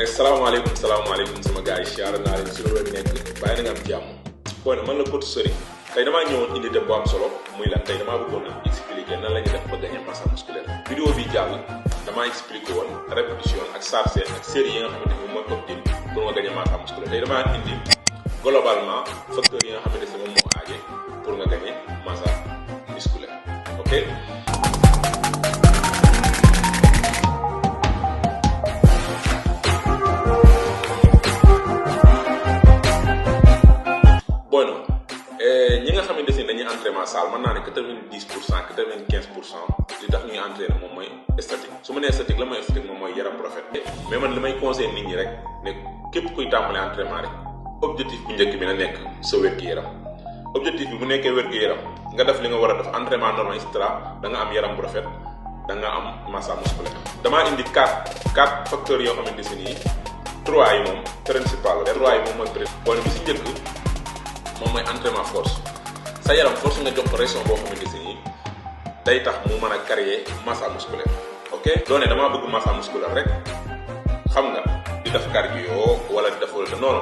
Assalamualaikum sama gars yi siyaar naa leen si loolu nekk bàyyi na nga am jàmm bon man la Coach Serigne tey damaa ñëwoon indi dem bu am solo muy lan tey damaa bëggoon a expliquer nan la ñuy def ba gagner masse musculaire. Vidéo bi jàll damaa expliquer woon répétition ak charge ak série yi nga xamante ni mooy objectif pour nga gagner masse musculaire. Tey damaa indi globalement facteurs yi nga xamante ni moom moo aaje pour nga gagner masse musculaire. Ok. ñi nga xamante ne dañuy entraînement salle mën naa ne 90% 95% li tax ñuy entraîner moom mooy statique. Su ma nee statique la mooy statique moom mooy yaram bu rafet. Mais man li may conseil nit ñi rek ne képp kuy tàmbali entraînement rek objectif bu njëkk bi na nekk sa wér-gu-yaram. Objectif bi bu nekkee wér-gu-yaram nga def li nga war a def entraînement normal et cetera da nga am yaram bu rafet da nga am masse musculaire. Damaa indi 4 facteurs yoo xamante ne nii 3 yi moom principal la. 3 yi moom mooy principal. Bi si njëkk moom mooy entraînement force. Sa yaram force nga jox ko pression boo xamante ni day tax mu mën a créer masse musculaire. Ok doone damaa bëgg masse musculaire rek xam nga di def cardio wala di def wala non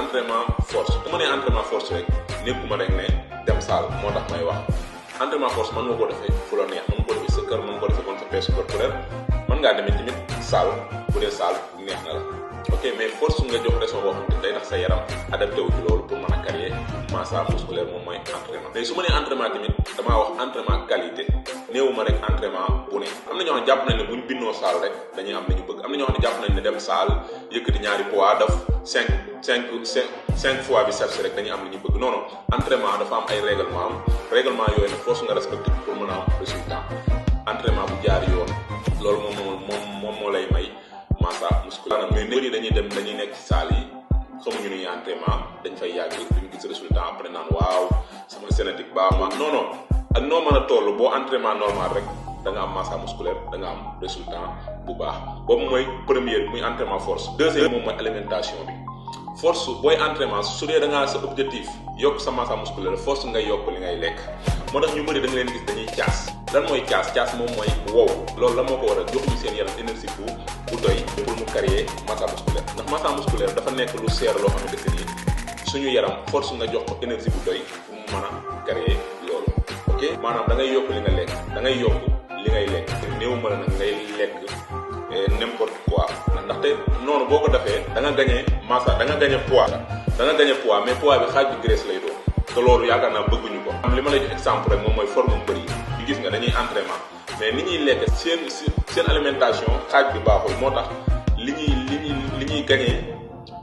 entraînement force. Bu ma nee entraînement force rek nekkuma rek ne dem salle moo tax may wax entraînement force mën nga ko defee fu la neex mën nga ko defee sa kër mën nga ko defee kon sa pèse corporelle mën ngaa demee tamit salle bu dee salle neex na la. Ok mais force nga jox pression boo xamante day tax sa yaram adapté wu ci loolu pour mën a créer masse musculaire moom mooy entraînement. Léegi su ma nee entraînement tamit damaa wax entraînement qualité néewuma rek entraînement bu ne. Am na ñoo xam ne jàpp nañ ne buñ bindoo salle rek dañuy am li ñu bëgg. Am na ñoo xam ne jàpp nañ ne dem salle yëkkati ñaari poids def 5 fois biceps rek dañuy am li ñu bëgg. Non non entraînement dafa am ay règlement yooyu nag force nga respecté pour mën a am résultat. Entraînement bu jaar yoon loolu moom moo lay may masse musculaire. Mais nit ñi dañuy nekk ci salle yi xamuñu ni entraînement dañ fay yàgg duñu gis résultat après naan waaw sama génétique baax ma non ak noo mën a toll boo entraînement normal rek da nga am masse musculaire da nga am résultat bu baax. Boobu mooy première muy entraînement force. Deuxième moom mooy alimentation bi. Force booy entraînement su dee da ngaa sa objectif yokk sa masse musculaire force nga yokk li ngay lekk. Moo tax ñu bëri da nga leen gis dañuy caas. Lan mooy caas moom mooy wow loolu la moo ko war a jox ñu seen yaram énergie bu doy pour mu créer masse musculaire. Ndax masse musculaire dafa nekk lu seer loo xamante ne nii suñu yaram force nga jox ko énergie bu doy pour mu mën a créer loolu. Ok maanaam da ngay yokk li nga lekk da ngay yokk li ngay lekk néew ma la nag ngay lekk n'importe quoi ndaxte noonu boo ko defee da nga gagné masse da nga gagné poids mais poids bi xaaj bi graisse lay doon te loolu yaakaar naa bëgguñu ko. Li ma lay jox exemple rek moom mooy forme mu bëri yi gis nga dañuy entraînement mais ni ñuy lekk seen alimentation xaaj bi baaxul moo tax li ñuy gagné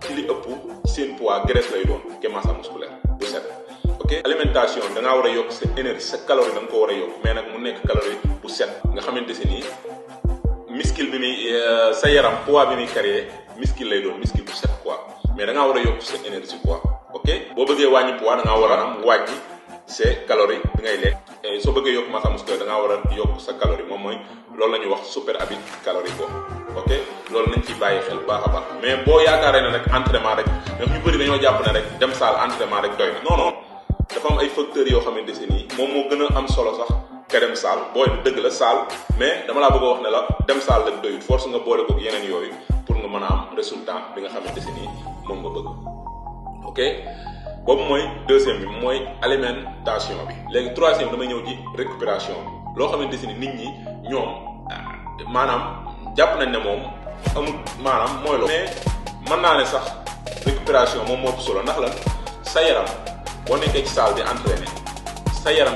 ci li ëpp seen poids graisse lay doon ke masse musculaire bu set. Ok alimentation da ngaa war a yokk sa énergie sa calorie da nga ko war a yokk mais nag mu nekk calorie bu set nga xamante si nii muscle bi muy sa yaram poids bi muy créé muscle lay doon muscle bu set quoi mais da ngaa war a yokk sa énergie quoi. Ok boo bëggee wàññi poids da ngaa war a am wàññi sa calorie bi ngay lekk. Soo bëggee yokk masse musculaire da ngaa war a yokk sa calorie moom mooy loolu la ñuy wax super habit calorie ko. Ok loolu nañ ciy bàyyi xel baax a baax mais boo yaakaaree ne rek entraînement rek ndax ñu bëri dañoo jàpp ne rek dem salle entraînement rek doy na. Non dafa am ay facteurs yoo xamante ne nii moom moo gën a am solo sax ka dem salle booy dëgg la salle mais dama laa bëgg a wax ne la dem salle rek doyut force nga boole ko yeneen yooyu pour nga mën a am résultat bi nga xamante ne nii moom nga bëgg. Ok boobu mooy deuxième bi mooy alimentation bi. Léegi troisième damay ñëw ci récupération bi loo xamante ne nit ñi ñoom maanaam jàpp nañ ne moom amul maanaam mooy loolu. mais mën naa ne sax récupération moom moo ëpp solo ndax lan sa yaram boo nekkee ci salle di entraîner sa yaram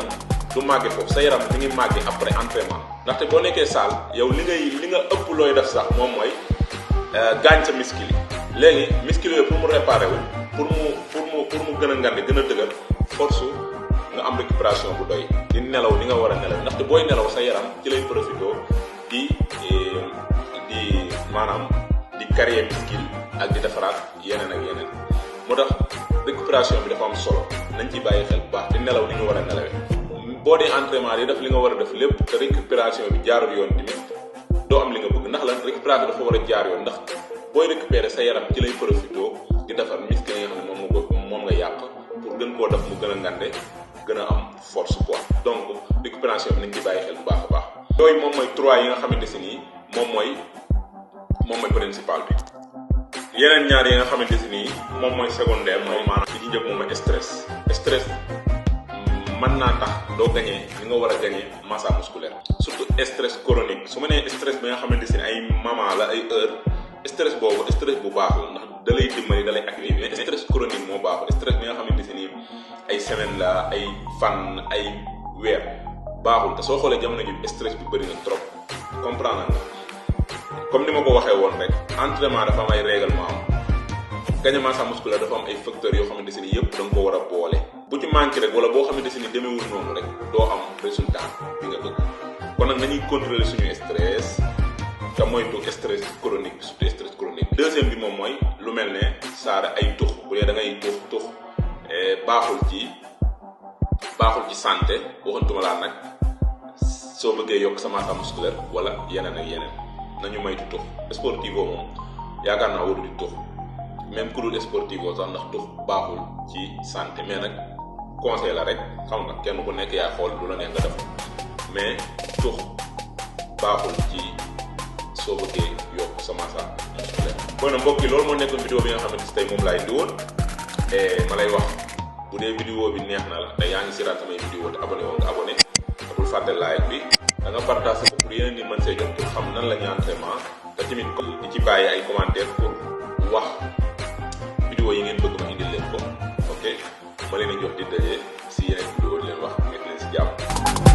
du màggee foofu sa yaram mi ngi màggee après entraînement. Ndaxte boo nekkee salle yow li nga ëpp looy def sax moom mooy gaañ sa muscle yi. Léegi muscle yooyu pour mu réparer wu pour mu gën a ngande gën a dëgër force nga am récupération bu doy di nelaw li nga war a nelaw ndaxte booy nelaw sa yaram ci lay profité di maanaam di créer muscle ak di defaraat yeneen ak yeneen. Moo tax récupération bi dafa am solo nañ ci bàyyi xel bu baax di nelaw li nga war a nelawee. Boo dee entraînement di def li nga war a def lépp te récupération bi jaarul yoon tamit doo am li nga bëgg ndax lan récupération dafa war a jaar yoon ndax booy récupérer sa yaram ci lay profité di defar muscle yi nga xam ne moom nga yàq pour gën koo def mu gën a ngande gën a am force quoi. Donc récupération bi nañ ci bàyyi xel bu baax a baax. Yooyu moom mooy 3 yi nga xamante si nii moom mooy principal bi. yeneen ñaar yi nga xamante ni moom mooy secondaire mooy maanaam li ci njëkk moom mooy stress mën naa tax doo gagné li nga war a gagné masse musculaire surtout stress chronique su ma nee stress bi nga xamante ni ay moment la ay heure stress boobu stress bu baax la ndax da lay dimbali da lay activé mais stress chronique moo baaxul stress bi nga xamante ni ay semaine la ay fan ay weer baaxul te soo xoolee jamono ji stress bi bëri na trop comprendre nga comme ni ma ko waxee woon rek entraînement dafa am ay règlement am gagné masse musculaire dafa am ay facteurs yoo xamante ni yëpp da nga ko war a boole bu ci manqué rek wala boo xamante ni demeewul noonu rek doo am résultat bi nga bëgg kon nag nañuy contrôler suñu stress te moytu stress chronique surtout stress chronique. deuxième bi moom mooy lu mel ne saara ay tux bu dee da ngay tux baaxul ci santé waxantuma laa nag soo bëggee yokk sa masse musculaire wala yeneen ak yeneen nañu moytu tux sportivo moom yaakaar naa waru di tux même ku dul sportivo sax ndax tux baaxul ci santé mais nag conseil la rek xam nga kenn ku nekk yaa xool lu la neex nga def mais tux baaxul ci soo bëggee yokk sa masse musculaire. bon na mbokk yi loolu moo nekkoon vidéo bi nga xamante ni tey moom laay indi woon ma lay wax bu dee vidéo bi neex na la te yaa ngi siraat samay vidéo te abonné woo nga abonné te bul fàtte like bi da nga partage ko pour yeneen ni mën see jot pour xam nan la ñu entraînement te tamit di ci bàyyi ay commentaire pour wax vidéo yi ngeen bëgg ma indil leen ko ok ma leen di jox di daje si yeneen vidéo di leen wax nekk leen si jàmm.